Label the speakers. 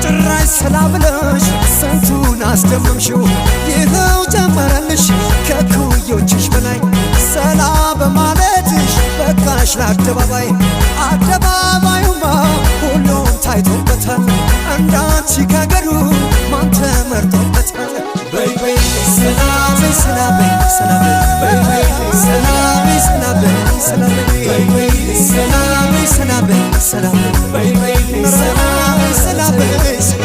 Speaker 1: ጭራሽ ሰላ ብለሽ ስንቱን አስደመምሽው። ይኸው ጨመረልሽ ከኩዮችሽ በላይ፣ ሰላ በማለትሽ በቃሽ ለአደባባይ። አደባባዩማ ሁሉም ታይቶበታል፣ እንዳንቺ ካገሩ ማን ተመርጦበታል? በይ በይ ሰላ በይ፣ ሰላ በይ፣ ሰላ በይ፣ በይ ሰላ በይ፣ ሰላ በይ፣ ሰላ በይ፣ በይ ሰላ በይ፣ ሰላ በይ፣ ሰላ በይ፣ በይ ሰላ በይ፣ ሰላ በይ፣ ሰላ በይ።